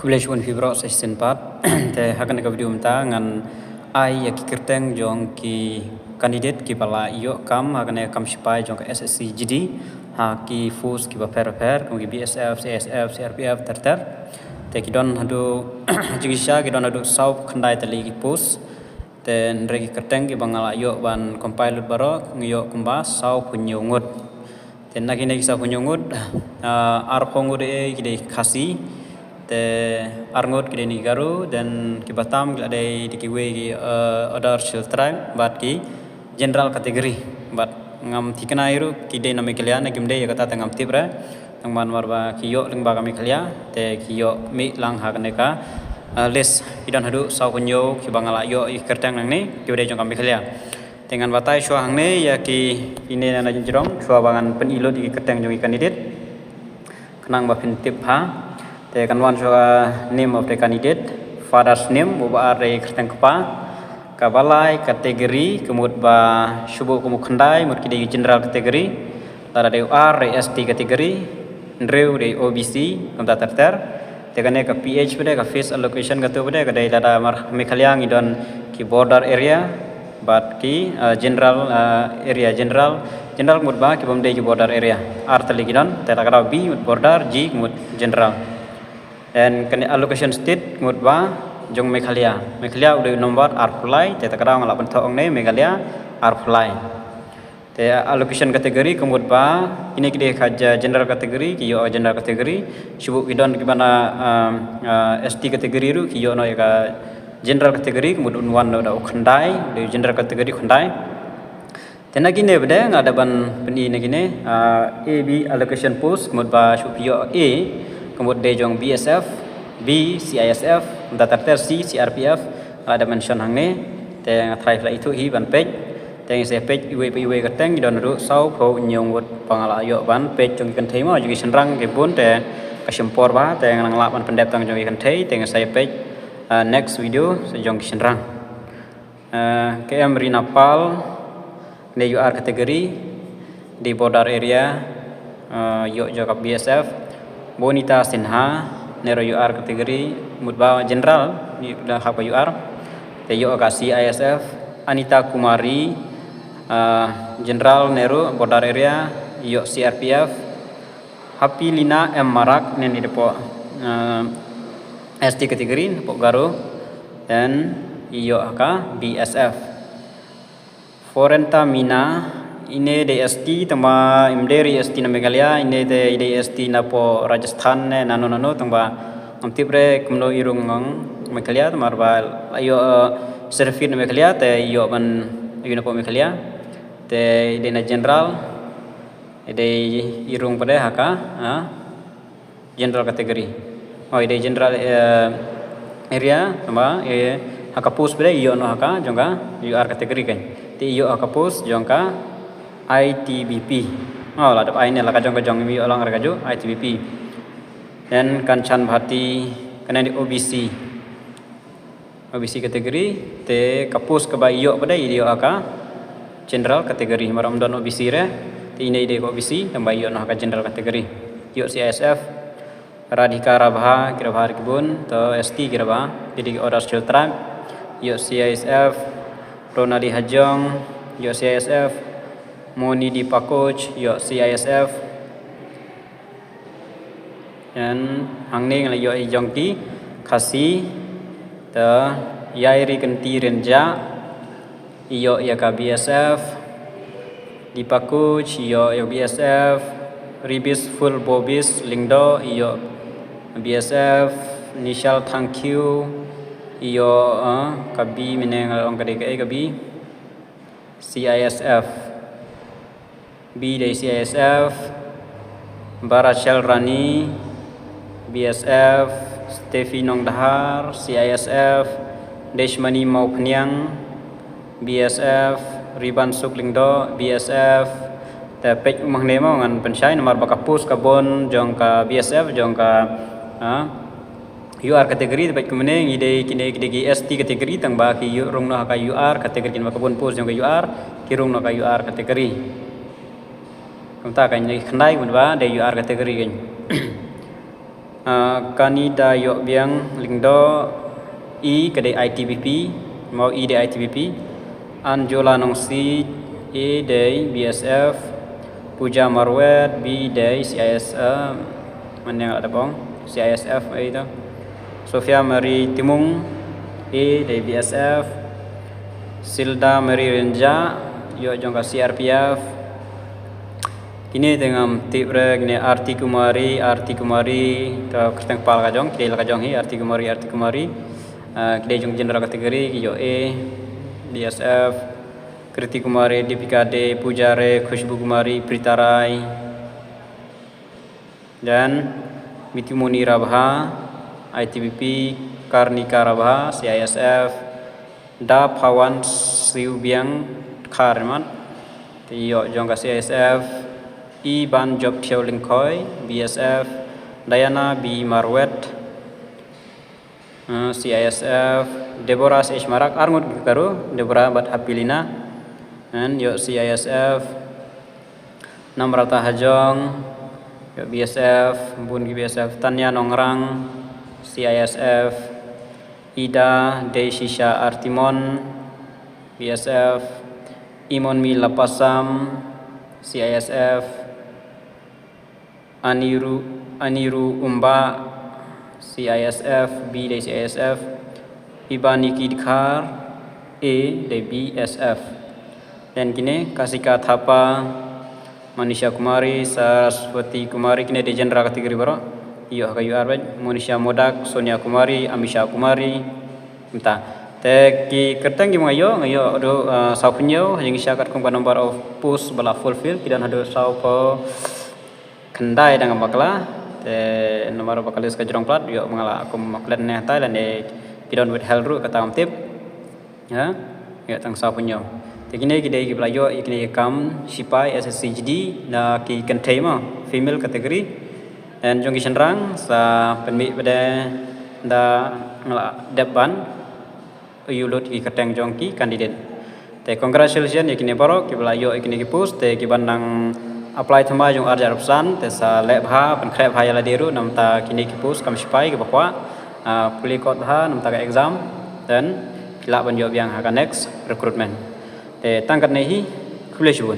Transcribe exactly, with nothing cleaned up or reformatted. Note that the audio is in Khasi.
Khublei shibun phi baroh sa shisien pat. Te ha kane ka video mynta ngan ai ïa ki kyrteng jong ki candidate kiba la ïoh kam ha kane ka kam shipai jong ka S S C G D ha ki force kiba pher pher kum ki B S F, C I S F, C R P F ter ter. Te ki don haduh jingshisha ki don haduh saw khyndai tylli ki post. Te hynrei ki kyrteng kiba nga la ïoh ban compile lut baroh nga ïoh kumba saw phew hynñiew ngut. Te na kine ki saw phew hynñiew ngut, ah, arphew ngut eh ki dei Khasi. Te ar ngut ki dei na ki Garo, then kiba tam ki la dei da kiwei ki, ah, other scheduled tribe bad ki general category. Bad ngam thikna hi ruh ki dei na Meghalaya ne kim dei, ïa kata te ngam tip re. Tang namar ba ki ïoh lyngba ka Meghalaya te ki ïoh mih lang ha kane ka, ah, list. Ki don haduh saw phew hynñiew kiba nga la ïoh ïa ki kyrteng nangne kiba dei jong ka Meghalaya. Te ngan batai shuwa hangne ïa ki, ine na jrong shuwa ba ngan pyni lut ïa ki kyrteng jong ki candidate. Khnang ba phin tip ha. Te kan wan shuwa name of the candidate, father's name, uba ar dei kyrteng kpa. Kaba lai category, ka mut ba shu buh ka mut khyndai, mut ki dei general category. Lada dei u ar dei S T category, hynriew dei O B C, kumta ter ter. Te kane ka P H pat de, ka phase allocation katu pat de, ka dei lada mar Meghalaya ngi don ki border area bad ki, ah, general, ah, area, general, general ka mut ba ki bym dei ki border area. Ar tylli ki don, te la ka dei B mut border, G mut general. And kane allocation state ka mut ba jong Meghalaya. Meghalaya u dei u nombor arphew lai, te ta ka dei nga la ban thoh hangne Meghalaya arphew lai. Te allocation category ka mut ba kine ki dei ka ja-, general category, ki ïoh general category. Shu buh ki don kiba na, um, uh, S T category ruh ki ïoh noh ïa ka general category, ka mut un wan noh da u khyndai, dei general category khyndai. Te na kine pat de nga da ban pyni na kine, ah, A B allocation post, ka mut ba shu phi ïoh A, ka mut dei jong B S F, B C I S F, kumta ter ter C C R P F, nga da mention hangne, te nga tharai phi la ithuh hi ban peit, te ngin sa peit iwei pa iwei kyrteng, ki don ruh saw phew hynñiew ngut ba nga la ïoh ban peit jong ki kynthei mo, jong ki shynrang ki bun, te ka shim por bha, te nga nang lah ban pyndep tang jong ki kynthei, te ngin sa peit, ah, next video, sa jong ki shynrang. Eh, K M Rina Pal, ne U R category, dei border area, eh, ïoh jong ka B S F. Bonita Sinha, ne ruh U R category, mut ba general, ïoh da hap ka U R. Te ïoh ka C I S F. Anita Kumari, eh, general ne ruh border area, ïoh C R P F. Happy Lina M Marak, ne ni dei hapoh, eh, S T category, hapoh Garo, then ïoh ha ka B S F. Forenta Mina, ine dei S T, tangba im dei ri S T na Meghalaya, ine dei, dei S T na poh Rajasthan ne nano nano, tangba ngam tip re kumno i rung nong Meghalaya, tangba ba la ïoh, eh, certificate na Meghalaya, te ïoh ban ïoh na poh Meghalaya, te dei na general, dei i rung pat de ha ka, ha? General category. Oh, dei general, eh, area, tangba, eh, ha ka post pat de ïoh noh ha ka, jong ka, U R category kan. Te ïoh ha ka post, jong ka, I T B P. Oh, la dep ai ne la ka jong ka jong ïoh lang re ka ju, I T B P. Then Kanchan Bhati, kane dei O B C. O B C category, te ka post kaba ïoh pat de ïoh ha ka general category, namar ym don O B C re, te ine dei ka O B C, tangba ïoh noh ha ka general category. Ïoh C I S F, Radhika Rabha, ki Rabha ki bun, to S T ki Rabha, ki dei ki other scheduled tribe, ïoh C I S F, Ronali Hajong, ïoh C I S F, Moni Dipakoch, ïoh C I S F, Then hangne nga la ïoh i jong ki Khasi, te Yairi Kynti Rynjah, ïoh ïa ka B S F, Dipakuch, ïoh ïa ka B S F, Ribis Full Bobis Lyngdoh, ïoh B S F, Nishal Thangkhiew, ïoh, eh, ka B, mynne nga la ong ka dei kaei ka B, C I S F. B dei C I S F, Barachel Rani, B S F, Steffi Nongdhar, C I S F, Deshmani Mawphniang, B S F, Ribansuk Lyngdoh, B S F, te peit u mangne mo ngan pynshai namar ba ka post ka bun jong ka B S F, jong ka, ah, U R category, te peit kumne ngi dei kine ki dei ki S T category, tangba ki ïoh rung noh ha ka U R category, namar ka bun post jong ka U R, ki rung noh ka U R category. Kumta ka ngi khyndai kumba dei U R category ka ngi. Ah, Kanida Ïohbiang Lyngdoh, E ka dei I T B P, mo E dei I T B P. Anjola Nongsiej, A dei B S F. Pooja Marwet, B dei C I S F, man ïa nga la da bong, C I S F ai to. Sophia Mary Timung, A dei B S F. Silda Mary Rynjah, ïoh jong ka C R P F. Kine te ngam tip re, kine Arti Kumari, Arti Kumari, to kyrteng kpa la ka jong, kine la ka jong hi, Arti Kumari, Arti Kumari. Ah, kine jong general category, ki ïoh A, B S F. Kriti Kumari, Deepika Dey, Pooja Ray, Khushbu Kumari, Preeta Rai. Then, Mitimoni Rabha, I T B P, Karnika Rabha, C I S F, Da Phawan Siubiang Kharmat, te ïoh jong ka C I S F, Iban Job Thiaw Lyngkhoi, B S F, Diana B Marwet, uh, C I S F, Deborah C H Marak, arngut ki karo, Deborah bad Hapilina, and ïoh C I S F, Namrata Hajong, ïoh B S F, bun ki B S F, Tanya Nongrang, C I S F, Ida Deishisha Artimon, B S F, Imonmi Lapasam, C I S F, Aniru, Aniru Umba, C I S F, B dei C I S F, Ibaniki Dkhar, A dei B S F. Then kine, Kasika Thapa, Manisha Kumari, Saraswati Kumari, kine dei general category baroh. Ïoh ha ka U R bad, Monisha Modak, Sonia Kumari, Amisha Kumari. Mynta. Te ki kyrteng ki ma nga ïoh, nga ïoh haduh, uh, saw phew hynñiew, ha jingshisha katkum ka number of post ba la fulfill, ki don haduh saw phew khyndai da nga bakla. Te number of bakla ka jrong palat, ïoh ma nga la kum ma klet ne hatai lane ki don withheld ruh kata ngam tip. Ha? Ïoh tang saw phew hynñiew. Te kine ki dei ki ba la ïoh, ïa kine ki kam sipai S S C G D na ki kynthei mo, female category. Then jong ki shynrang sa pynmih pat de da nga la dep ban ïoh lut ki kyrteng jong ki candidate. Te congratulations ïa kine baroh ki ba la ïoh ïa kine ki post, te ki ban nang apply thymmai jong ar hajar arphew san, te sa leh bha, pynkhreh bha ïa lade ruh, namta kine ki post kam sipai ki ba kwah, ah, pule kot bha namta ka exam, then ki lah ban ïoh biang ha ka next recruitment. Te tang katne hi, khublei shibun.